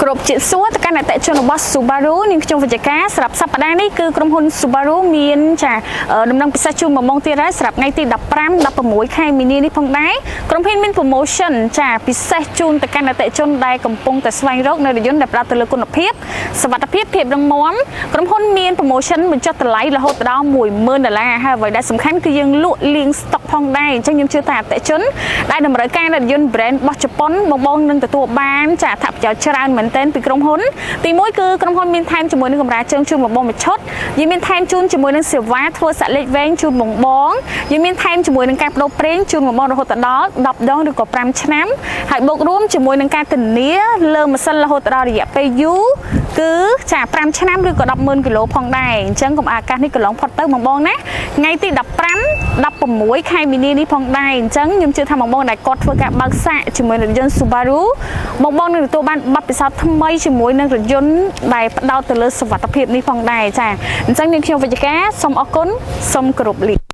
គ្រប់ជាសួរទៅកាន់អតិថិជនរបស់ Subaru នាងខ្ញុំវិជ្ជការសម្រាប់សប្តាហ៍នេះគឺក្រុមហ៊ុន Subaru មានចាដំណឹងពិសេសជូនបងបងទៀតហើយសម្រាប់ថ្ងៃទី15 16ខែមីនានេះផងដែរក្រុមហ៊ុនមាន promotion ចាពិសេសជូនទៅកាន់អតិថិជនដែលកំពុងតែស្វែងរកនៅរថយន្តដែលផ្ដោតទៅលើគុណភាពសុវត្ថិភាពភាពរឹងមាំក្រុមហ៊ុនមាន promotion បញ្ចុះតម្លៃរហូតដល់10000ដុល្លារហើយអ្វីដែលសំខាន់គឺយើងលក់លាងស្តុកផងដែរអញ្ចឹងខ្ញុំជឿថាអតិថិជនដែលតម្រូវការរថយន្ត brand របស់ជប៉ុនបងបងនឹងទទួលបានចាអត្ថប្រយោជន៍ច្រើនមែនទែនពីក្រុមហ៊ុនទីមួយគឺក្រុមហ៊ុនមានថែមជាមួយនឹងកម្រាលជើងជូនបងបងមួយឈុតយើងមានថែមជូនជាមួយនឹងសេវាធ្វើសាក់លេខវែងជូនបងបងយើងមានថែមជាមួយនឹងការបដូរប្រេងជូនបងបងរហូតដល់10ដងឬក៏5ឆ្នាំហើយបូករួមជាមួយនឹងការធានាលើម៉ាស៊ីនរហូតដល់រយៈពេលយូរគឺចា5ឆ្នាំឬក៏100,000គីឡូផងដែរអញ្ចឹងកុំអាកាសនេះកន្លងផុតទៅបងបងណាថ្ងៃទី15 16ខែមីនានេះផងដែរអញ្ចឹងខ្ញុំជឿថាបងបងដែលគាត់ធ្វើការបើកសាកជាមួយនឹងរថយន្ត Subaru បងបងនឹងទទួលបានបទពិសោធន៍ថ្មីជាមួយនឹងរថយន្តដែលផ្ដោតទៅលើសុវត្ថិភាពនេះផងដែរចាអញ្ចឹងនាងខ្ញុំវិជ្ជការសូមអរគុណសូមគោរពលា។